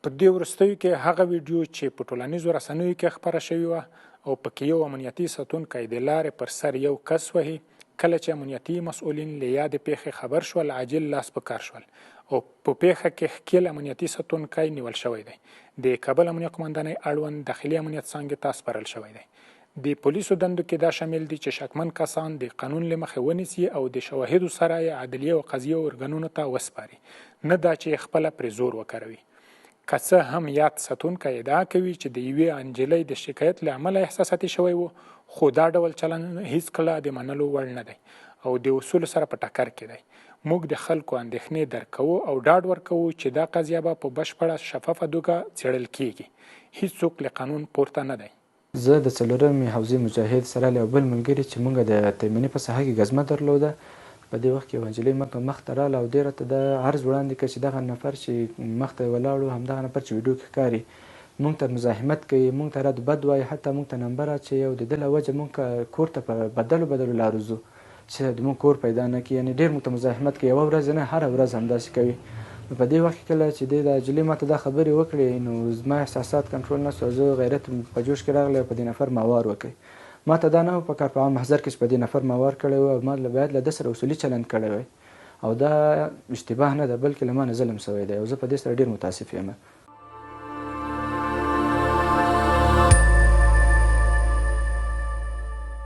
په دې وروستیو کې هغه ویډیو چې په ټولنیزو رسنیو کې خپره شوې وه او پکې یو امنیتي ساتونکی د لارې پر سر یو کس وهي، کله چې امنیتي مسؤلین له یادې پېښې خبر شول، عاجل لاس په کار شول او په پېښه کې ښکېل امنیتي ساتونکی نیول شوی دی، د کابل امنیه قوماندانۍ اړوند داخلي امنیت څانګې ته سپارل شوی دی. د پولیسو دندو کې دا شامل دي چې شکمن کسان د قانون له مخې ونیسي او د شواهدو سره یې عدلیې او قضیې ارګانونو ته وسپاري، نه دا چې خپله پرې زور وکاروي. که څه هم یاد ساتونکی ادعا کوي چې د یوې انجلۍ د شکایت له امله احساساتي شوی و، خو دا ډول چلند هیڅکله د منلو وړ نه دی او د اصولو سره په ټکر کې دی. موږ د خلکو اندېښنې درک کوو او ډاډ ورکوو چې دا قضیه به په بشپړه شفافه دوګه څېړل کېږي. هیڅوک له قانون پورته نه دی. زه د څلورمې حوزې مجاهد سره له یو بل ملګري چې مونږ د تیمني په ساحه کې ګزمه درلوده، په دې وخت کې یوه نجلۍ مخ مخته راله او دې راته دا عرض وړاندې کړ چې دغه نفر چې مخته ولاړ و، همدغه نفر چې ویډیو کې ښکاري، مونږ ته مزاحمت کوي، مونږ ته رد بد وایي، حتی مونږ ته نمبر اچوي او د ده له وجه مونږ کور ته په بدلو بدلو لارو ځو چې د مونږ کور پیدا نه کړي، یعنې ډېر مونږ ته مزاحمت کوي، یوه ورځ نه هره ورځ همداسې کوي. نو په دې وخت کې کله چې دې دا نجلۍ ماته دا خبرې وکړې، نو زما احساسات کنټرول نه شو، زه غیرت په جوش کې راغلی او په دې نفر ما وار وکړ. ما ته دا نه و په کار په عام محضر کې چې په دې نفر ما وار کړی و او ما باید له ده سره اصولي چلند کړی وای، او دا اشتباه نه ده بلکې له ما نه ظلم شوی دی او زه په دې سره ډېر متاسف یم.